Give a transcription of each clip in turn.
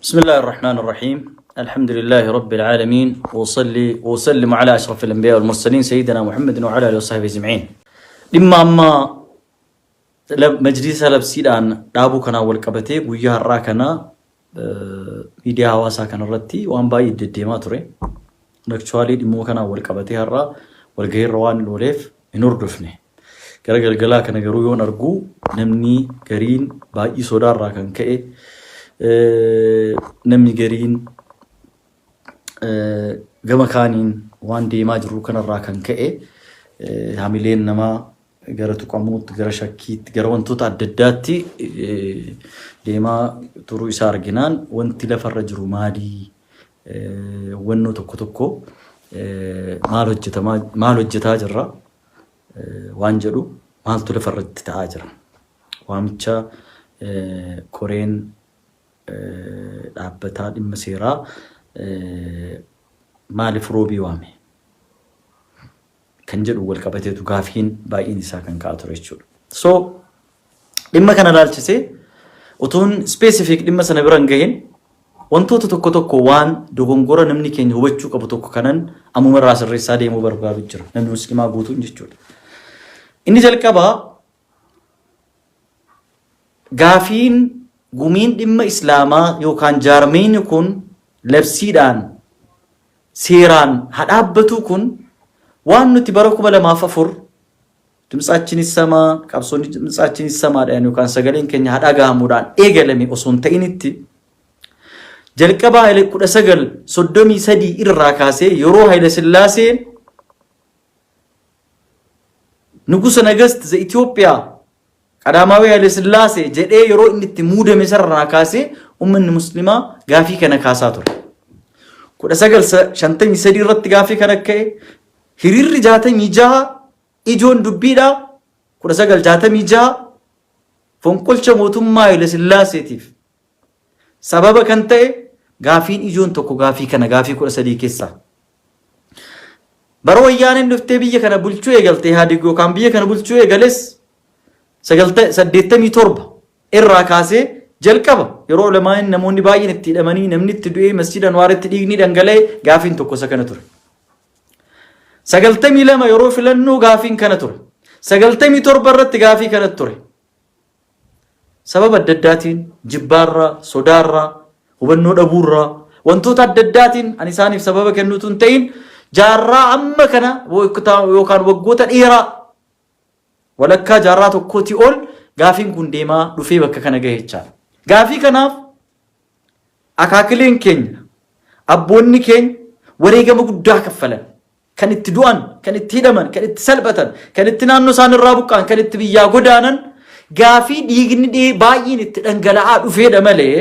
بسم الله الرحمن الرحيم الحمد لله رب العالمين وأصلي وأسلم على أشرف الأنبياء والمرسلين سيدنا محمد وعلى آله وصحبه أجمعين. Dhimma amma majlisa labsiidhaan dhaabuu kanaan wal qabatee guyyaa har'aa kana miidiyaa hawaasaa kanarratti waan baay'ee deddeemaa ture. Actually, dhimma kanaan wal qabatee har'a walgahiirra waan hin ooleef hin hordofne. Gara galgalaa kana garuu yoon argu, namni gariin baay'ee sodaarraa kan ka'e, namni gariin gama kaaniin waan deemaa jiru kanarraa kan ka'e hamileen namaa gara tuqamuutti, gara shakkiitti, gara wantoota adda addaatti deemaa turuu isaa arginaan, wanti lafarra jiru maalii, hubannoo tokko tokko maal hojjetamaa, maal hojjetaa jirra waan jedhu, maaltu lafarratti ta'aa jira. Waamicha koreen dhaabbataa dhimma seeraa maaliif roobii waame kan jedhu wal qabateetu gaafiin baay'een isaa kan ka'aa ture jechuudha. So dhimma kana ilaalchisee utuun specific dhimma sana bira hin gahin, wantoota tokko tokko waan dogongora namni keenya hubachuu qabu tokko kanan ammuma irraa sirreessaa deemuu barbaadu jira. Namni musliimaa guutuun jechuudha. Inni jalqabaa, gaafiin gumiin dhimma islaamaa yookaan jaarmeyni kun labsiidhaan seeraan haa dhaabbatu kun waan nuti bara 2004 ድምፃችን ይሰማ, qabsoon ድምፃችን ይሰማadhaan yookaan sagaleen keenya haa dhagahamuudhaan eegalame osoo hin ta'initti, jalqaba 1933 irraa kaasee yeroo Haile Sillaaseen ንጉሠ ነገሥት ዘኢትዮጵያ ቀዳማዊ Haile Sillaasee jedhee yeroo inni itti muudame sararraa kaasee uummanni muslimaa gaafii kana kaasaa ture. 1953 irratti gaafii kana ka'e. Hiriirri 66 ijoon dubbiidha. 1966 fonqolcha mootummaa Haile Sillaaseetiif sababa kan ta'e gaafiin ijoon tokko gaafii kana, gaafii 13 keessaa. Bara Wayyaaneen dhuftee biyya kana bulchuu eegalte, Ihaadig yookaan biyya kana bulchuu eegales, 87 irraa kaasee jalqaba yeroo ulamaan namoonni baay'een itti hidhamanii, namni itti du'ee, masjida Anwaaritti dhiigni dhangala'e, gaafiin tokko isa kana ture. 92 yeroo filannoo gaafiin kana ture. 97 irratti gaafii kana ture. Sababa adda addaatiin, jibbaarraa, sodaarraa, hubannoo dhabuurraa, wantoota adda addaatiin ani isaaniif sababa kennuutu hin ta'in, jaarraa amma kana yookaan waggoota dheeraa walakkaa jaarraa tokkootii ol gaafiin kun deemaa dhufee bakka kana gahe jechaadha. Gaafii kanaaf akaakileen keenya, abboonni keenya wareegama guddaa kaffalan. Kan itti du'an, kan itti hidhaman, kan itti salphatan, kan itti naannoo isaan irraa buqqa'an, kan itti biyyaa godaanan, gaafii dhiigni baay'een itti dhangala'aa dhufeedha malee,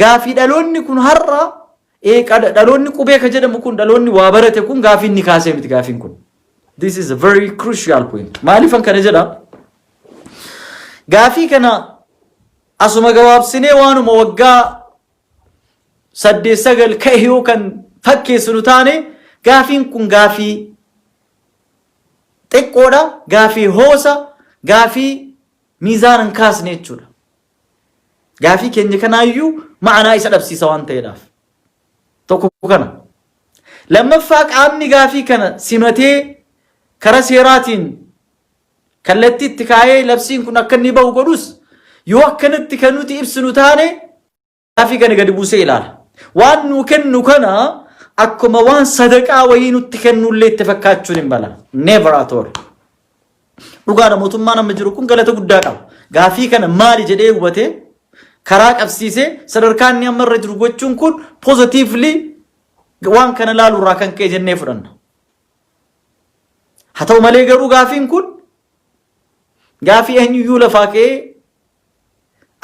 gaafii dhaloonni kun har'a dhaloonni qubee ka jedhamu kun, dhaloonni waa barate kun gaafii inni kaasee miti gaafiin kun. This is a very crucial point. Maaliifan kana jedha? Gaafii kana asuma gabaabsinee waanuma waggaa 8 9 ka'e yoo kan fakkeessinu taane, gaafiin kun gaafii xiqqoodha, gaafii hoosa, gaafii miizaana hin kaasne jechuudha. Gaafii keenya kanaayyuu ma'anaa isa dhabsiisa waan ta'eedhaaf. Tokko kana. Lammaffaa, qaamni gaafii kana simatee karaa seeraatiin kallattii itti kaayee labsiin kun akka inni bahu godhus, yoo akkanatti kan nuti ibsinu taane, gaafii kana gadi buusee ilaala. Waan nuu kennu kana akkuma waan sadaqaa wayii nutti kennullee itti fakkaachuun hin mala. Never at all. Dhugaadha, mootummaan amma jiru kun galata guddaa qaba. Gaafii kana maali jedhee hubatee karaa qabsiisee sadarkaa inni amma irra jiru gochuun kun positively waan kana ilaalu irraa kan ka'e jennee fudhanna. Haa ta'u malee garuu gaafiin kun gaafii eenyuyyuu lafaa ka'ee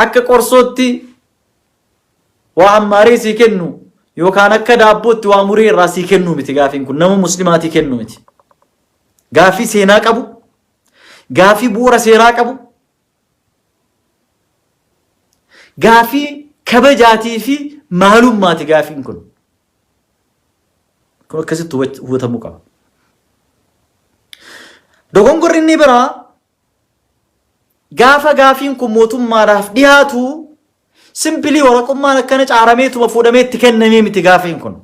akka qorsootti waa hammaaree sii kennu yookaan akka daabbootti waa muree irraa sii kennu miti. Gaafiin kun nama muslimaatii kennu miti. Gaafii seenaa qabu, gaafii bu'uura seeraa qabu, gaafii kabajaatii fi maalummaati gaafiin kun. Kun akkasitti hubatamuu qaba. Dogongorri inni biraa, gaafa gaafiin kun mootummaadhaaf dhiyaatu Simply waraqummaan akkana caarameetuma fuudhamee itti kennamee miti gaafiin kun.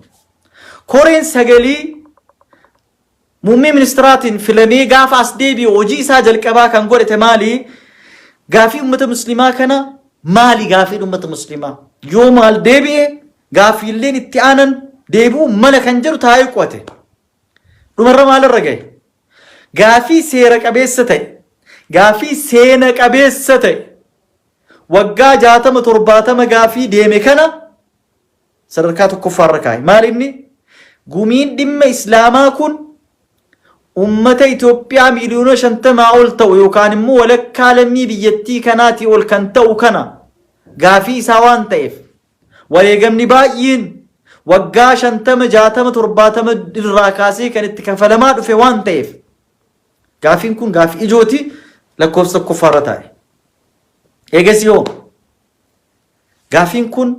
Koreen sagalii muummee ministiraatiin filamee gaafa as deebi'u hojii isaa jalqabaa kan godhate maali? Gaafii uummata musliimaa kana maali gaafiin uummata musliimaa? Yoo maal deebi'e gaafiilleen itti aanan deebi'uu mala kan jedhu taa'ee qo'ate. Dhumarra maalirra gahe? Gaafii seera qabeessa ta'e, gaafii seena qabeessa ta'e, waggaa 60 70 gaafii deeme kana sadarkaa tokkoffaarra kaa'e. Maal inni? Gumiin dhimma Islaamaa kun ummata Itoophiyaa miiliyoona 50 ol ta'u yookaan immoo walakkaa lammii biyyattii kanaatii ol kan ta'u kana gaafii isaa waan ta'eef wareegamni baay'een waggaa 50, 60, 70 irraa kaasee kan itti kafalamaa dhufe waan ta'eef gaafiin kun gaafii ijooti lakkoofsa tokkoffaarra taa'e. Eegas yoo gaafiin kun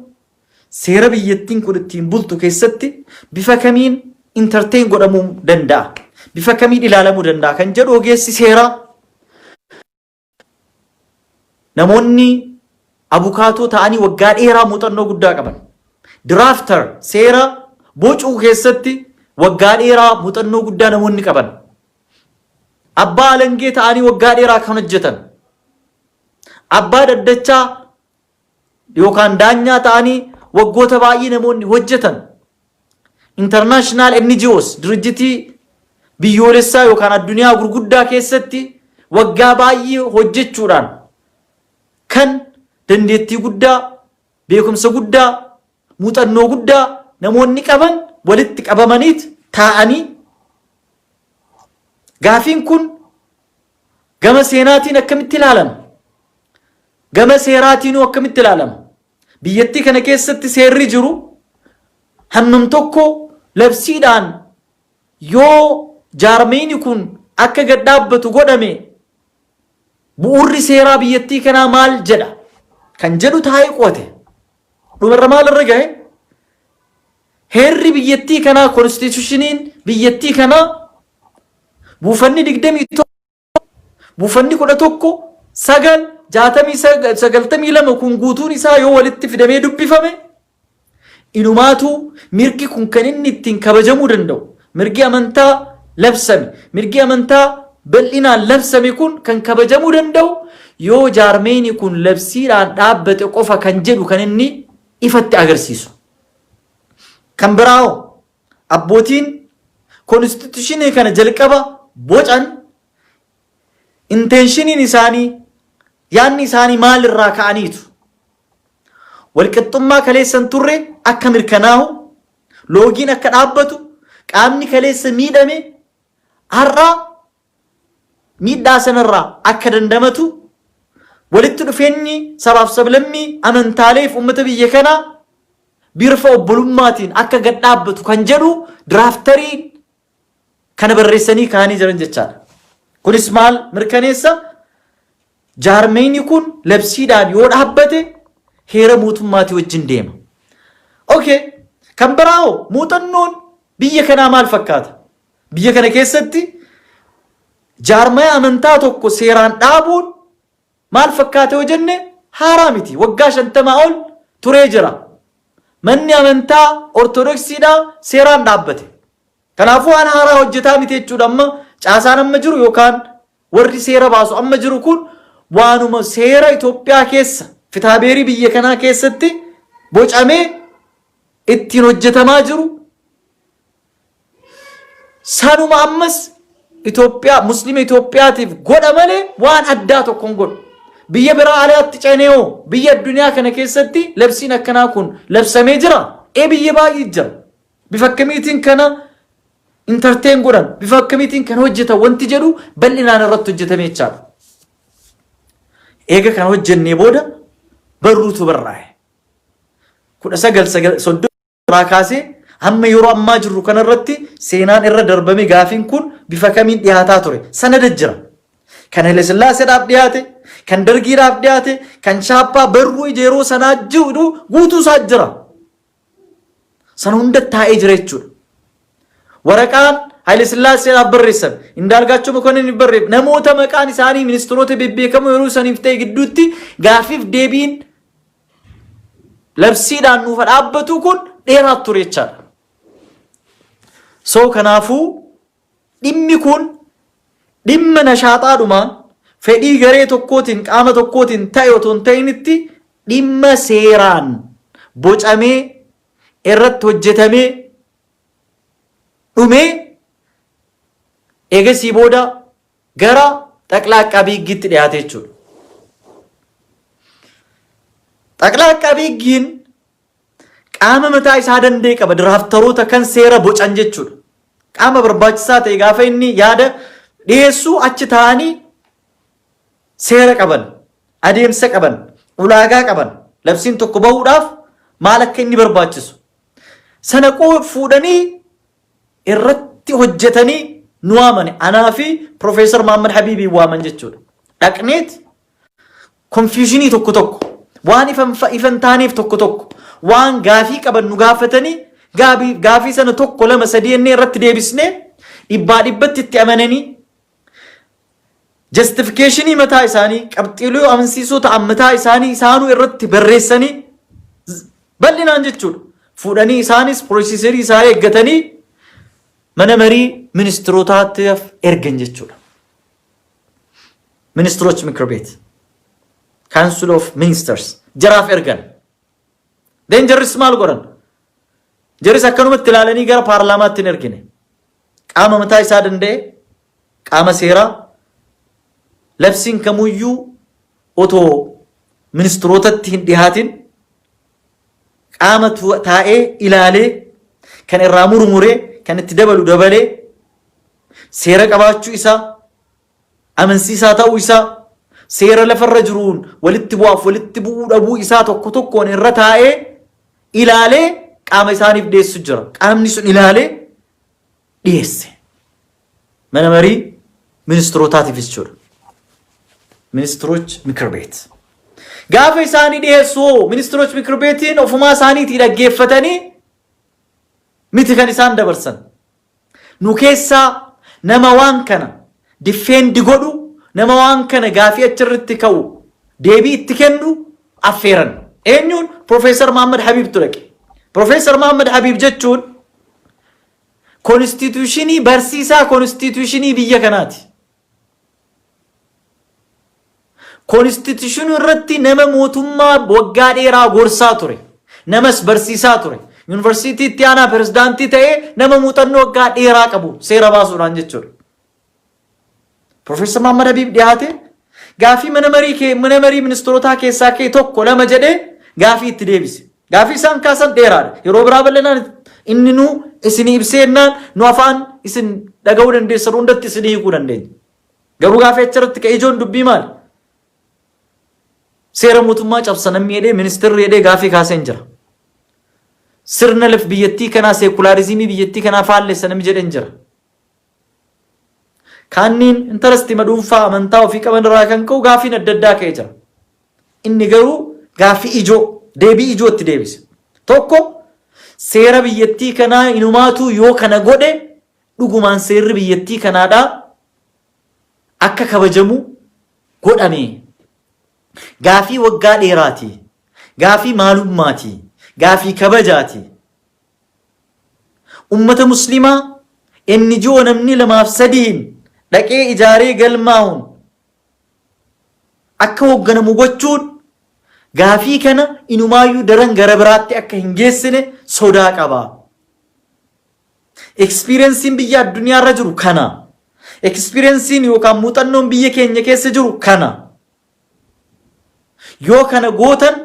seera biyyattiin kun ittiin bultu keessatti bifa kamiin entertain godhamuu danda'a, bifa kamiin ilaalamuu danda'a kan jedhu ogeessi seeraa namoonni abukaatoo ta'anii waggaa dheeraa muuxannoo guddaa qaban. Drafter seera bocuu keessatti waggaa dheeraa muuxannoo guddaa namoonni qaban. Abbaa alangee ta'anii waggaa dheeraa kan hojjetan. Abbaa daddachaa yookaan daanyaa ta'anii waggoota baay'ee namoonni hojjetan. International NGOs dirjitii biyyoolessaa yookaan addunyaa gurguddaa keessatti waggaa baay'ee hojjechuudhaan kan dandeettii guddaa, beekumsa guddaa, muuxannoo guddaa namoonni qaban walitti qabamaniit taa'anii gaafiin kun gama seenaatiin akkamitti ilaalama? Gama seeraatiinuu akkamitti ilaalama? Biyyattii kana keessatti seerri jiru hammam tokko labsiidhaan yoo jaarmeyni kun akka gad dhaabbatu godhame bu'uurri seeraa biyyattii kanaa maal jedha kan jedhu taa'ee qo'ate. Dhumarra maal irra gahe? Heerri biyyattii kanaa konstitushiniin biyyattii kanaa buufanni 21 buufanni 11 9 60 92 kun guutuun isaa yoo walitti fidamee dubbifame inumaatu mirgi kun kan inni ittiin kabajamuu danda'u mirgi amantaa labsame mirgi amantaa bal'inaan labsame kun kan kabajamuu danda'u yoo jaarmeyni kun labsiidhaan dhaabbate qofa kan jedhu kan inni ifatti agarsiisu. Kan biraa hoo abbootiin konstituushinii kana jalqaba bocan intenshiniin isaanii yaadni isaanii maalirraa ka'aniitu walqixxummaa kaleessan turre akka mirkanaahu loogiin akka dhaabbatu qaamni kaleessa miidhame har'a miidhaa sanarraa akka dandamatu walitti dhufeenyi sabaaf sablammii amantaalee fi uummata biyya kanaa bifa obbolummaatiin akka gad dhaabbatu kan jedhu drafteriin kana barreessanii kaa'anii jiran jechaadha. Kunis maal mirkaneessa? Jaarmeyni kun labsiidhaan yoo dhaabbate heera mootummaatii wajjin deema. Okay, kan biraa hoo muuxannoon biyya kanaa maal fakkaata? Biyya kana keessatti jaarmaya amantaa tokko seeraan dhaabuun maal fakkaata yoo jenne haaraa miti. Waggaa 50 ol turee jira. Manni amantaa Ortodoksiidhaa seeraan dhaabbate. Kanaafuu waan haaraa hojjetaa miti jechuudha amma caasaan amma jiru yookaan warri seera baasu amma jiru kun waanuma seera Itoophiyaa keessa fitaabeerii biyya kanaa keessatti bocamee ittiin hojjetamaa jiru sanuma ammas Itoophiyaa Muslima Itoophiyaatiif godha malee waan addaa tokko hin godhu. Biyya biraa alaatti ceenee hoo biyya addunyaa kana keessatti labsiin akkanaa kun labsamee jira. Ee biyya baay'ee jira. Bifa akkamiitiin kana entertain godhan bifa akkamiitiin kana hojjetan wanti jedhu bal'inaan irratti hojjetamee jechaadha. Eega kana hojjennee booda barruutu barraa'e. 1930 irraa kaasee hamma yeroo ammaa jirru kanarratti seenaan irra darbame gaafiin kun bifa kamiin dhiyaataa ture sanada jira. Kan Haile-Sillaaseedhaaf dhiyaate, kan Dargiidhaaf dhiyaate, kan chaappaa barruu ija yeroo sanaa jiru guutuu isaa jira. Sana hunda taa'ee jira jechuudha. Waraqaan Haile Sillaaseedhaaf barreessan, Indaalgaachoo Mokonnin barreef namoota maqaan isaanii ministeerota bebbeekamoo yeroo saniif ta'e gidduutti gaaffiif deebiin Labsiidhaan nuuf dhaabbatu kun dheeraa ture jechaadha. So kanaafuu dhimmi kun dhimma nashaaxaadhumaan fedhii garee tokkootiin, qaama tokkootiin ta'e otoo hin ta'initti, dhimma seeraan bocamee, irratti hojjetamee dhumee, eegasii booda gara ጠቅላይ አቃቤ ሕgiitti dhiyaate jechuudha. ጠቅላይ አቃቤ ሕgiin qaama mataa isaa danda'e qaba, drafteroota kan seera bocan jechuudha. Qaama barbaachisaa ta'e gaafa inni yaada dhiyeessu achi taa'anii seera qaban, adeemsa qaban, ulaagaa qaban, labsiin tokko bahuudhaaf maal akka inni barbaachisu. Sana fuudhanii irratti hojjetanii nu waamani. Anaa fi Profeesar Mahammad Habiibii waaman jechuudha. Dhaqneet confusionii tokko tokko, waan ifan taaneef tokko tokko, waan gaafii qaban nu gaafatanii, gaafii sana tokko, lama, sadii jennee irratti deebisnee, dhibbaa dhibbatti itti amananii, justificationii mataa isaanii, qabxiilee amansiisoo ta'an mataa isaanii isaanuu irratti barreessanii bal'inaan jechuudha. Fuudhanii isaanis procedureii isaa eeggatanii mana marii ministirootaatti ergan jechuudha. ሚኒስትሮች ምክር ቤት, Council of Ministers jaraaf ergan. Then jarris maal godhan? Jarris akkanumatti ilaalanii gara paarlaamaatti hin ergine. Qaama mataa isaa danda'e, qaama seeraa, labsiin kamuyyuu otoo ministirootatti hin dhihaatin qaama taa'ee ilaalee, kan irraa murmuree, kan itti dabalu dabalee, seera qabaachuu isaa, amansiisaa ta'uu isaa, seera lafarra jiruun walitti bu'aaf walitti bu'uu dhabuu isaa tokko tokkoon irra taa'ee ilaalee qaama isaaniif dhiyeessu jira. Qaamni sun ilaalee dhiyeesse. Mana marii ministirootaatiif jechuudha. ሚኒስትሮች ምክር ቤት. Gaafa isaanii dhiyeessu ሚኒስትሮች ምክር beetiin ofumaa isaaniitii dhaggeeffatanii miti kan isaan dabarsan. Nu keessaa nama waan kana defend godhu, nama waan kana gaafii achirratti ka'u deebii itti kennu affeeran. Eenyuun? Profeesar Mahammad Habiibtu dhaqe. Profeesar Mahammad Habiib jechuun constitutionii barsiisaa, constitutionii biyya kanaati. Constitutionii irratti nama mootummaa waggaa dheeraa gorsaa ture. Namas barsiisaa ture. Yuunivarsiitii itti aanaa pirezidaantii ta'ee nama muuxannoo waggaa dheeraa qabu seera baasuudhaan jechuudha. Profeesar Mahammad Habiib dhiyaate, gaafii mana marii ministeerotaa keessaa ka'e tokko lama jedhee gaafii itti deebise. Gaafii isaan kaasan dheeraadha. Yeroo biraa bal'inaan inni nu isinii ibsee jennaan, nu afaan isin dhaga'uu dandeessan hundatti isinii hiikuu dandeenya. Garuu gaafii achirratti ka'e ijoon dubbii maali? Seera mootummaa cabsa namni jedhee, ministeerri jedhee gaafii kaasee hin jira. Sirna laf biyyattii kanaa, secularismii biyyattii kanaa faallessa namni jedhee hin jira. Kaanniin interestii dhuunfaa amantaa ofii qaban irraa kan ka'u gaafiin adda addaa ka'ee jira. Inni garuu gaafii ijoo, deebii ijoo itti deebise. Tokko, seera biyyattii kanaa inumaatuu yoo kana godhe dhugumaan seerri biyyattii kanaadhaa akka kabajamu godhame. Gaafii waggaa dheeraati. Gaafii maalummaati. Gaafii kabajaati. Ummata muslimaa NGO namni lamaaf sadiin dhaqee ijaaree galmaa'uun akka hoogganamu gochuun gaafii kana inumaayyuu daran gara biraatti akka hin geessine sodaa qaba. Experienceiin biyya addunyaarra jiru kana. Experienceiin yookaan muuxannoon biyya keenya keessa jiru kana. Yoo kana gootan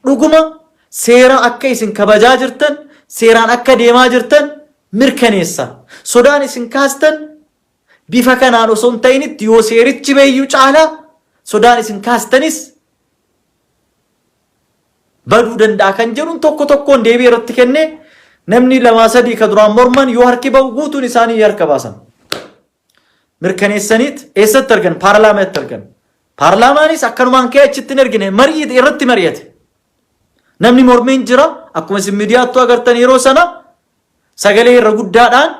dhuguma seera akka isin kabajaa jirtan, seeraan akka deemaa jirtan mirkaneessa. Sodaan isin kaastan bifa kanaan osoo hin ta'initti yoo seerichi beeyyuu caalaa sodaan isin kaastanis baduu danda'a kan jedhuun tokko tokkoon deebii irratti kennee, namni lamaa sadii ka duraan morman yoo harki ba'u guutuun isaanii harka baasan. Mirkaneessaniit eessatti argan? Paarlaamaatti argan. Paarlaamaanis akkanumaan ka'ee achitti hin ergine, marii irratti mari'ate. Namni mormiin jira, akkuma isin miidiyaattuu agartan, yeroo sana sagalee irra guddaadhaan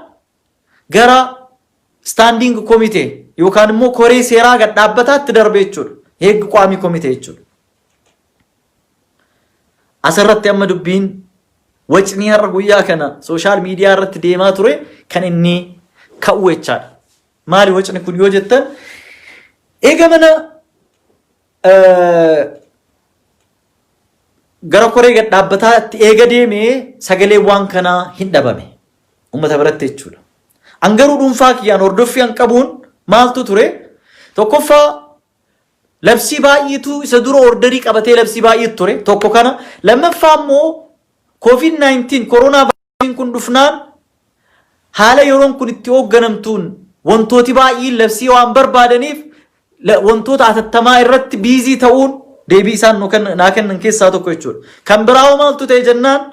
gara standing committee yookaan immoo koree seeraa gad dhaabbataatti darbe jechuudha. የህግ ቋሚ ኮሚቴ jechuudha. Asirratti amma dubbiin wacnii har'a guyyaa kana sooshaal miidiyaa irratti deemaa ture kan inni ka'u jechaadha. Maali wacni kun yoo jettan eega mana gara koree gad dhaabbataatti eega deemee sagalee waan kanaa hin dhabame uummata biratti jechuudha. An garuu dhuunfaa kiyyaan hordoffii an qabuun maaltu ture? Tokkoffaa labsii baay'eetu isa dura orderii qabatee labsii baay'eetu ture tokko kana. Lammaffaa immoo COVID-19 koronaa vaayirasiin kun dhufnaan haala yeroon kun itti hoogganamtuun wantooti baay'een labsii waan barbaadaniif wantoota atattamaa irratti biizii ta'uun deebii isaan naa kennan keessaa tokko jechuudha. Kan biraa hoo maaltu ta'e jennaan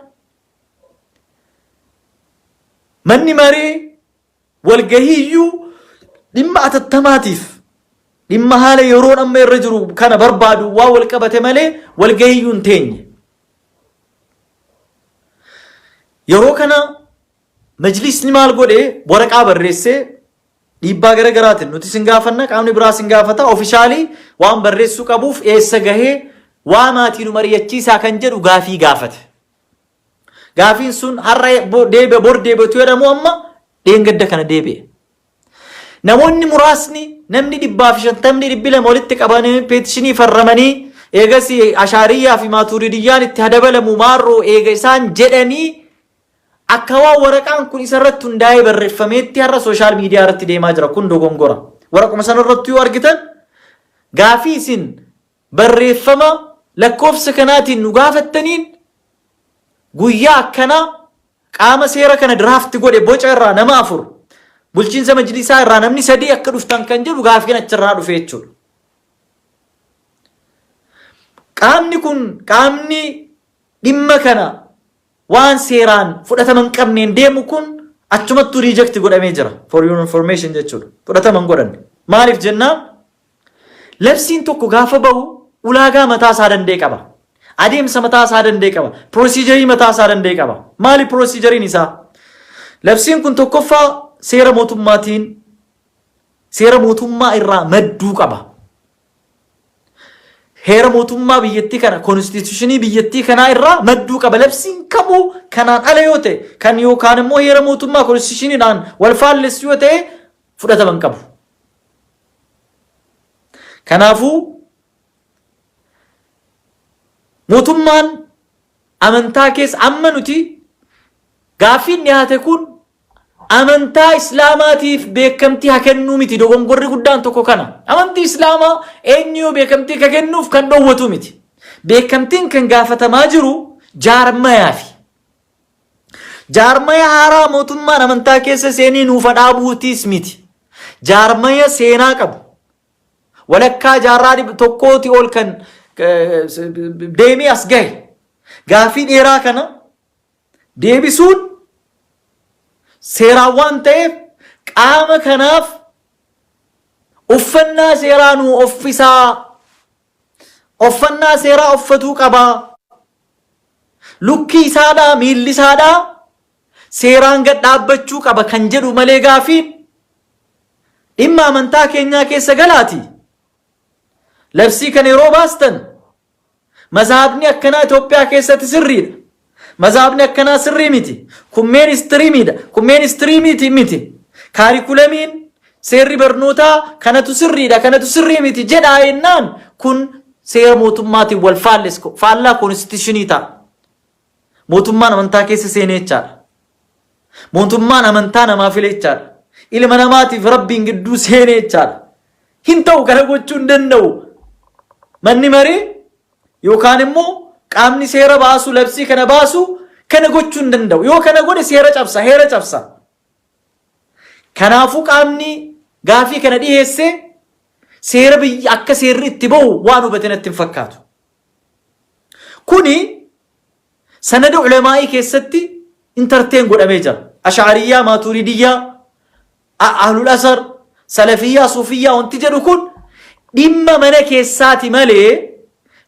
manni maree walgahiiyyuu dhimma atattamaatiif dhimma haala yeroon amma irra jiru kana barbaadu waan wal qabate malee walgahiiyyuu hin teenye. Yeroo kana majlisni maal godhe waraqaa barreessee dhiibbaa gara garaatiin nuti sin gaafanna qaamni biraa sin gaafata ofishaalii waan barreessuu qabuuf eessa gahee waa maatii nu mari'achiisaa kan jedhu gaafii gaafate. Gaafiin sun har'a deebi'a bor deebi'atu jedhamu amma dheengadda kana deebi'e. Namoonni muraasni namni 150 200 walitti qabanii peetishinii farramanii eegas ashaariyyaa fi maatuuridiyyaan itti hadabalamu maarroo eega isaan jedhanii akka waan waraqaan kun isarratti hundaa'ee barreeffameetti har'a sooshaal miidiyaa irratti deemaa jira. Kun dogongora. Waraquma sanarratti yoo argitan gaafii isin barreeffama lakkoofsa kanaatiin nu gaafattaniin guyyaa akkanaa qaama seera kana diraafti godhe boca irraa nama 4 bulchiinsa majlisaa irraa namni 3 akka dhuftan kan jedhu gaafiin achirraa dhufe jechuudha. Qaamni kun qaamni dhimma kana waan seeraan fudhatama hin qabneen deemu kun achumattuu reject godhamee jira for your information jechuudha. Fudhatama hin godhanne. Maaliif jennaan Labsiin tokko gaafa bahu ulaagaa mataa isaa danda'e qaba. Adeemsa mataa isaa danda'e qaba. Piroosiijarii mataa isaa danda'e qaba. Maali piroosiijariin isaa? Labsiin kun tokkoffaa seera mootummaatiin seera mootummaa irraa madduu qaba. Heera mootummaa biyyattii kana konstituushinii biyyattii kanaa irraa madduu qaba. Labsiin kamuu kanaan ala yoo ta'e kan yookaan immoo heera mootummaa konstituushiniidhaan wal faallessu yoo ta'e fudhatama hin qabu. Kanaafuu mootummaan amantaa keessa amma nuti gaaffiin dhiyaate kun amantaa islaamaatiif beekamtii haa kennuu miti dogongorri guddaan tokko kana. Amantii islaamaa eenyu beekamtii ka kennuuf kan dhoowwatu miti. Beekamtiin kan gaafatamaa jiru jaarmayaafi. Jaarmaya haaraa mootummaan amantaa keessa seenii nuufa dhaabuutiis miti. Jaarmaya seenaa qabu. Walakkaa jaarraa 100 ol kan deemee as gahe. Gaaffii dheeraa kana deebisuun seeraan waan ta'eef qaama kanaaf uffannaa seeraa nuu offisaa uffannaa seeraa uffatuu qabaa. Lukkii isaadhaa miilli isaadhaa seeraan gad dhaabbachuu qaba kan jedhu malee gaafiin dhimma amantaa keenyaa keessa galaati. Labsii kana yeroo baastan mazahabni akkanaa Itoophiyaa keessatti sirriidha. Mazahabni akkanaa sirrii miti. Kun meenistiriimiidha. Kun meenistiriimiiti miti. Kaarikulamiin seerri barnootaa kanatu sirriidha kanatu sirrii miti jedhaa jennaan kun seera mootummaatiin wal faalles faallaa koonistitushinii ta'a. Mootummaan amantaa keessa seenee jechaadha. Mootummaan amantaa namaa file jechaadha. Ilma namaatiif rabbiin gidduu seenee jechaadha. Hin ta'u kana gochuu hin danda'u. Manni maree yookaan immoo qaamni seera baasu labsii kana baasu kana gochuu hin danda'u. Yoo kana godhe seera cabsa, heera cabsa. Kanaafuu qaamni gaafii kana dhiyeesse seera biyya akka seerri itti bahu waan hubate natti hin fakkaatu. Kuni sanada ulamaa'ii keessatti intarteen godhamee jira. Ash'ariyyaa, Maaturidiyyaa, Ahlul Asar, Salafiyyaa, Suufiyyaa wanti jedhu kun dhimma mana keessaati malee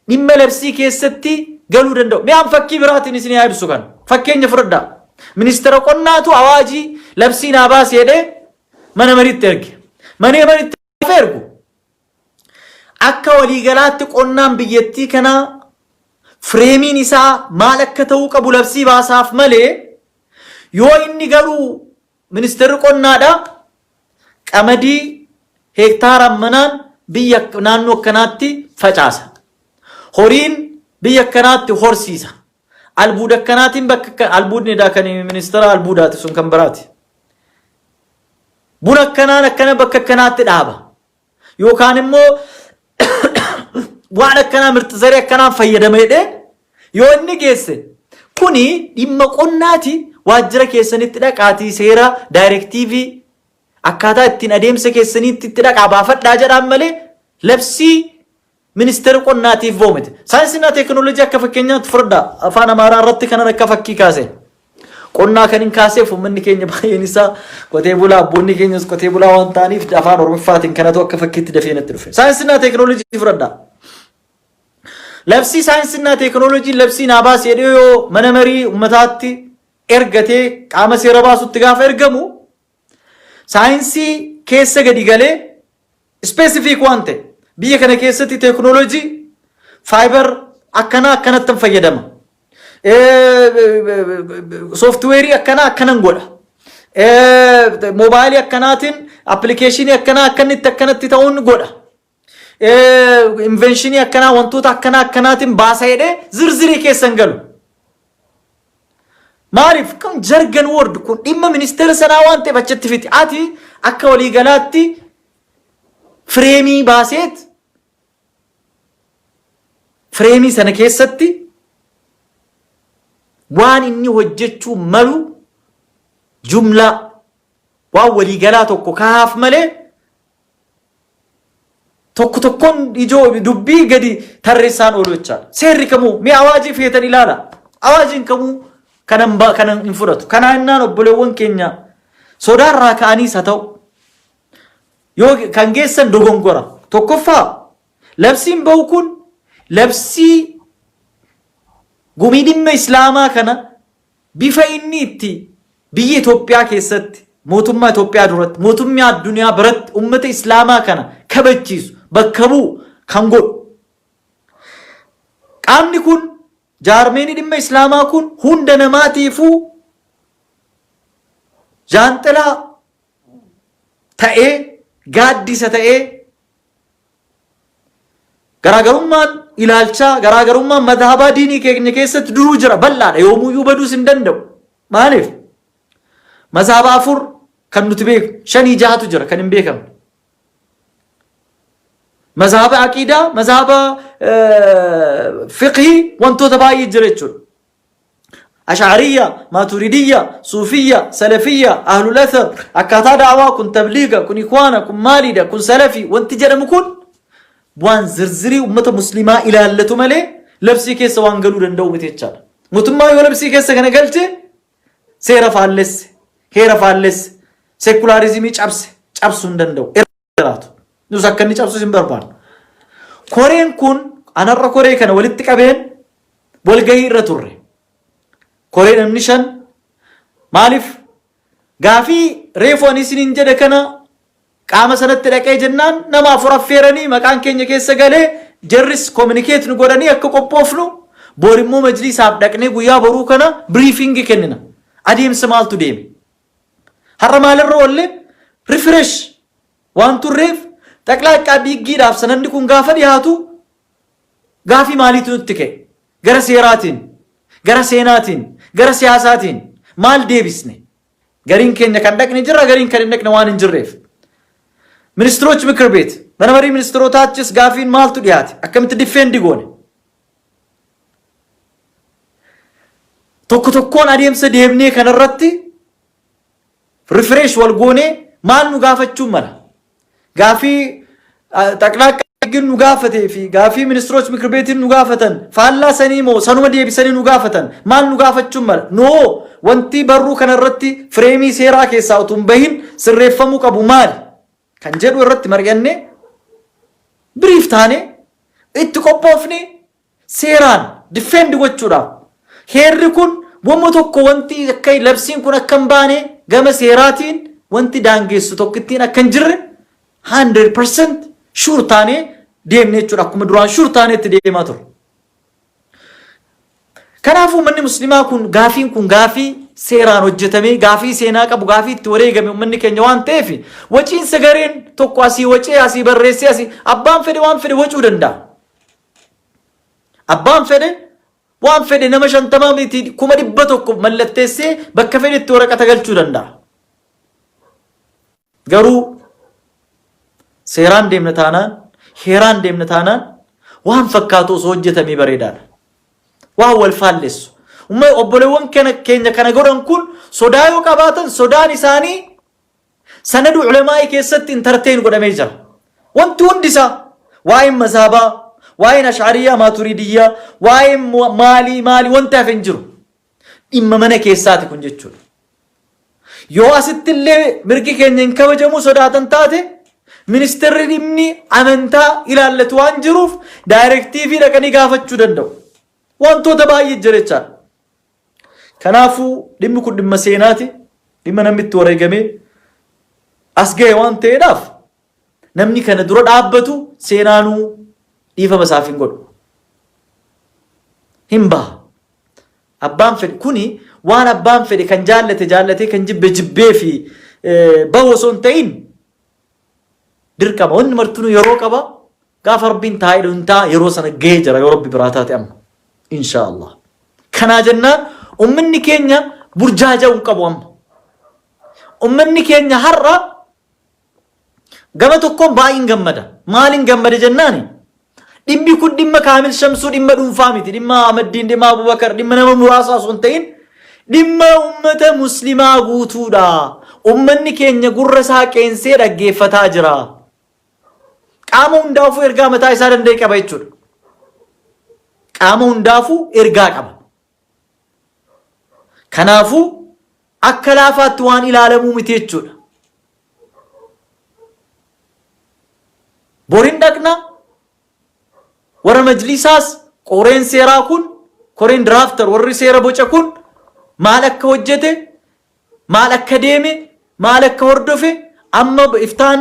dhimma labsii keessatti galuu danda'u. Mee an fakkii biraatiin isin haa ibsu kan. Fakkeenya fudhadhaa. Ministeera qonnaatu awaajii labsii naa baasi jedhee mana mariitti erge. Mana mariitti gaafa ergu akka waliigalaatti qonnaan biyyattii kanaa Frameiin isaa maal akka ta'uu qabu labsii baasaaf malee, yoo inni garuu ministeerri qonnaadha qamadii heektaara ammanaan biyya naannoo akkanaatti facaasa. Horiin biyya akkanaatti horsiisa. Albuuda akkanaatiin bakka albuudni kan ministeera albuudaati, sun kan biraati. Buna akkanaan akkana bakka akkanaatti dhaaba. Yookaan immoo waan akkanaa mirxi zarii akkanaan fayyadama jedhee yoo inni geesse, kuni dhimma qonnaati, waajjira keessanitti dhaqaatii seera directive akkaataa ittiin adeemsa keessaniitti itti dhaqaa baafadhaa jedhaan malee labsii ministeera qonnaatiif ba'u miti. Saayinsii teekinooloojii akka fakkeenyaatti fudhadhaa, afaan Amaaraa irratti kanan akka fakkii kaase. Qonnaa kan hin kaaseef uummanni keenya baay'een isaa qotee bulaa, abboonni keenyas qotee bulaa waan ta'aniif afaan Oromoffaatiin kanatu akka fakkiitti dafee natti dhufe. Saayinsii teekinooloojii fudhadhaa. Labsii saayinsii teekinooloojii labsii naa baase jedhee yoo mana marii uummataatti ergatee qaama seera baasutti gaafa ergamu, saayinsii keessa gadi galee specific waan ta'e, biyya kana keessatti teekinooloojii fiber akkanaa akkanatti fayyadama. Softwareii akkanaa akkanan godha. Moobaayilii akkanaatiin applicationii akkanaa akkanitti akkanatti ta'uun godha. Inventionii akkanaa, wantoota akkanaa akkanaatiin baasa jedhee zirzirii keessan galu. Maaliif kun jargon word kun dhimma ministeera sanaa waan ta'eef achitti fiti. Ati akka waliigalaatti frameii baaseet frameii sana keessatti waan inni hojjechuu malu jumlaa waan waliigalaa tokko kahaaf malee tokko tokkoon ijoo dubbii gadi tarreessaan oolu jechaadha. Seerri kamuu mi'a awaajii feetan ilaala. Awaajiin kamuu kanan kanan hin fudhatu. Kanaa innaan obboleewwan keenya sodaarraa ka'aniis haa ta'u yoo kan geessan dogongora. Tokkoffaa, labsiin bahu kun labsii gumii dhimma islaamaa kana bifa inni itti biyya Itoophiyaa keessatti, mootummaa Itoophiyaa duratti, mootummaa addunyaa biratti ummata islaamaa kana kabachiisu, bakka bu'u kan godhu. Qaamni kun, jaarmeenii dhimma islaamaa kun, hunda namaatiifuu jaanxilaa ta'ee, gaaddisa ta'ee, garaagarummaan ilaalchaa, garaagarummaan madhabaa diinii keenya keessatti duruu jira, bal'aadha, yoomuyyuu baduus hin danda'u. Maaliif? Mazhaba afur kan nuti beeknu, shanii jahatu jira kan hin beekamne. Mazhaba aqiidaa, mazhaba fiqhii, wantoota baay'ee jira jechuudha. Ash'ariyya, Maaturidiyya, Suufiyya, Salafiyya, Ahlul Athar, akkaataa da'awaa kun tabliiga, kun ikwaana, kun maaliidha, kun salafii, wanti jedhamu kun waan zirzirii ummata muslimaa ilaallatu malee labsii keessa waan galuu danda'u miti jechaadha. Mootummaa yoo labsii keessa kana galche seera faallesse, heera faallesse, secularismii cabse, cabsuu hin danda'u. Jiraatu. Nus akka inni cabsus hin barbaannu. Koreen kun anarra koree kana walitti qabeen walgahii irra turre. Koree namni shan maaliif gaafii reefu ani isiniin jedhe kana qaama sanatti dhaqee jennaan nama afur affeeranii maqaan keenya keessa galee, jarris communicate nu godhanii akka qophoofnu, bor immoo majliisaaf dhaqnee guyyaa boruu kana briefingii kennina. Adeemsa maaltu deeme? Har'a maalirra oolle refresh waan turreef, xaqlaa aqaabii higgiidhaaf sanadni kun gaafa dhiyaatu gaafii maaliitu nutti ka'e? Gara seeraatiin, gara seenaatiin, gara siyaasaatiin maal deebisne? Gariin keenya kan dhaqne jira, gariin kan hin dhaqne waan hin jirreef. ሚኒስትሮች ምክር ቤት, mana marii ministeerotaachis gaafiin maaltu dhiyaate? Akkamitti defend goone? Tokko tokkoon adeemsa deemnee kanarratti refresh wal goonee maal nu gaafachuu mala? Gaafii xaqlaa nu gaafatee fi gaafii ሚኒስትሮች ምክር ቤtiin nu gaafatan faallaa sanii moo sanuma deebisanii nu gaafatan, maal nu gaafachuu mala? Noo wanti barruu kanarratti frameii seeraa keessaa utuu hin bahin sirreeffamuu qabu maali? Kan jedhu irratti mari'annee, brief taane, itti qophoofne seeraan defend gochuudhaaf, heerri kun wamma tokko wanti akka labsiin kun akka hin baane gama seeraatiin wanti daangeessu tokko ittiin akka hin jirre 100% sure taanee deemne jechuudha, akkuma duraan sure taaneetti deemaa turre. Kanaafuu uummanni muslimaa kun gaafiin kun gaafii seeraan hojjetamee gaafii seenaa qabu gaafii itti wareegame uummanni keenya waan ta'eef waciinsa gareen tokko asii wacee asii barreessee asii abbaan fedhe waan fedhe wacuu danda'a. Abbaan fedhe waan fedhe nama 50 miti 100,000 mallatteessee bakka fedhetti waraqata galchuu danda'a. Garuu seeraan deemna taanaan, heeraan deemna taanaan waan fakkaatu osoo hojjetamee bareedaadha. Waan wal faallessu. Obboleewwan keenya kana godhan kun sodaa yoo qabaatan sodaan isaanii sanada ulamaa'ii keessatti intarteen godhamee jira. Wanti hundi isaa waa'een mazaabaa, waa'een ash'ariyyaa, maaturidiyyaa, waa'een maalii maalii wanti hafe hin jiru. Dhimma mana keessaati kun jechuudha. Yoo asitti illee mirgi keenya hin kabajamu sodaatan taate ministeerri dhimmi amantaa ilaallatu waan jiruuf daayirektiivii dhaqanii gaafachuu danda'u. Wantoota baay'ee jira jechaadha. Kanaafuu dhimmi kun dhimma seenaati. Dhimma namni itti wareegamee as gahe waan ta'eedhaaf namni kana dura dhaabbatu seenaanuu dhiifama isaaf hin godhu. Hin baha. Abbaan fedhe kuni waan abbaan fedhe kan jaallate jaallatee kan jibbe jibbee fi bahu osoo hin ta'in dirqama. Wanni martinuu yeroo qaba. Gaafa Rabbiin taa'ee hin ta'a yeroo sana gahee jira yoo Rabbi biraa taate amma. Inshaa Allah. Kanaa jennaan ummanni keenya burjaaja'uu hin qabu amma. Ummanni keenya har'a Gama tokkoon baay'een gammada. Maaliin gammada jennaani? Dhimmi kun dhimma Kaamil Shamsuu dhimma dhuunfaa miti. Dhimma Ahmaddiin, dhimma Abubakar, dhimma nama muraasaa osoo hin ta'in dhimma ummata muslimaa guutuudha. Ummanni keenya gurra isaa qeensee dhaggeeffataa jira. Qaama hundaafuu ergaa mataa isaa danda'e qaba jechuudha. Qaama hundaafuu ergaa qaba. Kanaafuu akka laafaatti waan ilaalamuu miti jechuudha. Borin dhaqna warra majlisaas qoreen seeraa kun koreen diraaftar warri seera boca kun maal akka hojjete maal akka deeme maal akka hordofe amma iftaan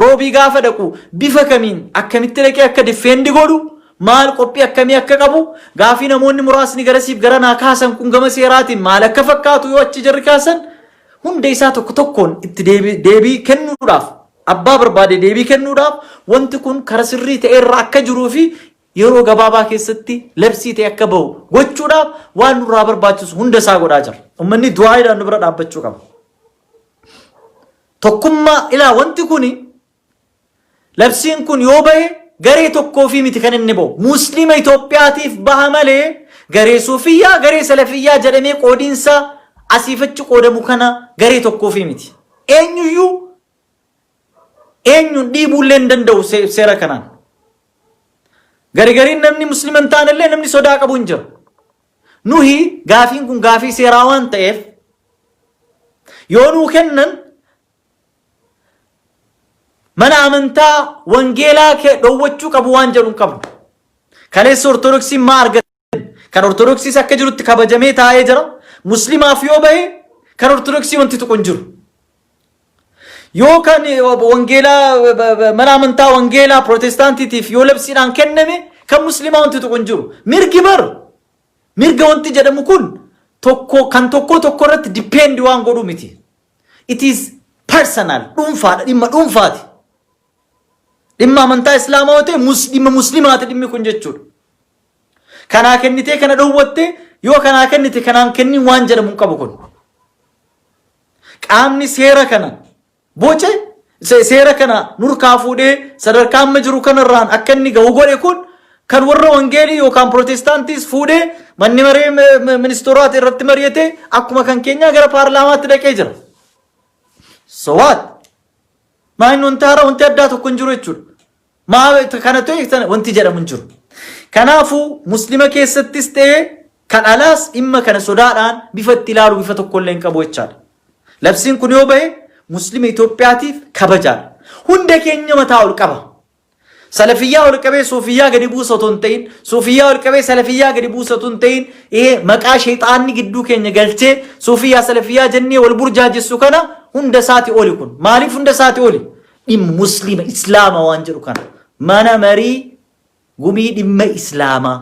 roobii gaafa dhaqu bifa kamiin akkamitti dhaqee akka difeendi godhu maal qophii akkamii akka qabu gaafii namoonni muraasni garasiif garanaa kaasan kun gama seeraatiin maal akka fakkaatu yoo achi jarri kaasan hunda isaa tokko tokkoon itti deebii kennuudhaaf abbaa barbaade deebii kennuudhaaf wanti kun kara sirrii ta'e irra akka jiruu fi yeroo gabaabaa keessatti labsii ta'e akka bahu gochuudhaaf waan nurraa barbaachisu hunda isaa godhaa jira. Uummanni du'aayiidhaan nu bira dhaabbachuu qaba. Tokkummaa ilaa wanti kuni labsiin kun yoo bahe garee tokkoofi miti kan inni bahu. Musliima Itoophiyaatiif baha malee garee suufiyyaa garee salafiyyaa jedhamee qoodiinsa asiifachi qoodamu kana garee tokkoofi miti. Eenyuyyuu eenyuun dhiibuullee hin danda'u seera kanaan. Garigariin namni muslima hin taanellee namni sodaa qabu hin jira. Nuhi gaafiin kun gaafii seeraa waan ta'eef yoo nuu kennan mana amantaa wangeelaa kee dhowwachuu qabu waan jedhu hin qabnu. Kaleessa Ortodoksiin maa argatan? Kan Ortodoksiis akka jirutti kabajamee taa'ee jira. Muslimaaf yoo bahe kan Ortodoksii wanti tuqu hin jiru. Yoo kan wangeelaa mana amantaa wangeelaa Pirootestaantiitiif yoo labsiidhaan kenname kan Muslimaa wanti tuqu hin jiru. Mirgi bar mirga wanti jedhamu kun tokko kan tokkoo tokko irratti dipeendi waan godhu miti. It is personal dhuunfaadha dhimma dhuunfaati. Dhimma amantaa Islaamaa yoo ta'e dhimma Muslimaati dhimmi kun jechuudha. Kanaa kennitee kana dhowwatte yoo kanaa kennite kanaan kennin waan jedhamu hin qabu kun. Qaamni seera kana boce seera kana nurkaa fuudhee sadarkaa amma jiru kanarraan akka inni gahu godhe kun kan warra wangeelii yookaan pirootestaantiis fuudhee manni maree ministeeraati irratti mari'ate akkuma kan keenyaa gara paarlaamaatti dhaqee jira. So what? Maa inni wanti haaraa wanti addaa tokko hin jiru jechuudha. Maa kana ta'e sana wanti jedhamu hin jiru. Kanaafuu muslima keessattis ta'ee kan alaas dhimma kana sodaadhaan bifa itti ilaalu bifa tokko illee hin qabu jechaadha. Labsiin kun yoo bahe muslima Itoophiyaatiif kabajaadha. Hunda keenya mataa ol qaba. Salafiyyaa ol qabee suufiyyaa gadi buusa otoo hin ta'in, suufiyyaa ol qabee salafiyyaa gadi buusa otoo hin ta'in, maqaa sheexaanni gidduu keenya galchee suufiyyaa salafiyyaa jennee wal burjaajessu kana hunda isaati oli kun. Maaliif hunda isaati oli? Dhimma muslima islaama waan jedhu kana. Mana marii gumii dhimma islaamaa.